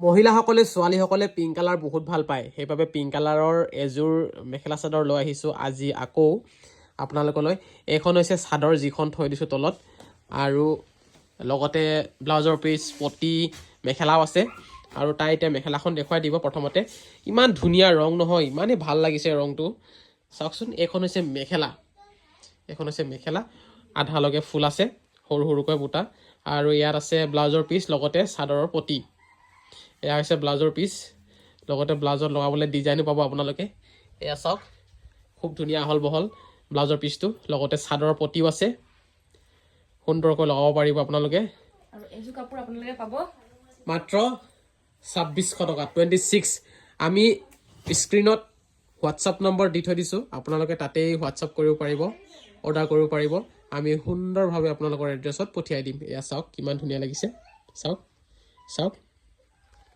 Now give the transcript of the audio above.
মহিলাসকলে, ছোৱালীসকলে pink colour বহুত ভাল পায়। সেইবাবে পিংক কালাৰৰ এযোৰ মেখেলা চাদৰ লৈ আহিছোঁ আজি আকৌ আপোনালোকলৈ। এইখন হৈছে চাদৰ, যিখন থৈ দিছোঁ তলত, আৰু লগতে ব্লাউজৰ পিচ, পতি, মেখেলাও আছে। আৰু তাই এতিয়া মেখেলাখন দেখুৱাই দিব প্ৰথমতে। ইমান ধুনীয়া ৰং নহয়, ইমানেই ভাল লাগিছে ৰংটো। চাওকচোন, এইখন হৈছে মেখেলা। এইখন হৈছে মেখেলা, আধালৈকে ফুল আছে, সৰু সৰুকৈ বুটা। আৰু ইয়াত আছে ব্লাউজৰ পিচ, লগতে চাদৰৰ পতি। এয়া হৈছে ব্লাউজৰ পিচ, লগতে ব্লাউজত লগাবলৈ ডিজাইনো পাব আপোনালোকে। এয়া চাওক, খুব ধুনীয়া আহল বহল ব্লাউজৰ পিচটো, লগতে চাদৰৰ পতিও আছে। সুন্দৰকৈ লগাব পাৰিব আপোনালোকে। আৰু এইযোৰ কাপোৰ আপোনালোকে পাব মাত্ৰ 2600 টকা, 26। আমি স্ক্ৰীণত হোৱাটছআপ নম্বৰ দি থৈ দিছোঁ, আপোনালোকে তাতেই হোৱাটছআপ কৰিব পাৰিব, অৰ্ডাৰ কৰিব পাৰিব। আমি সুন্দৰভাৱে আপোনালোকৰ এড্ৰেছত পঠিয়াই দিম। এয়া চাওক, কিমান ধুনীয়া লাগিছে। চাওক, চাওক।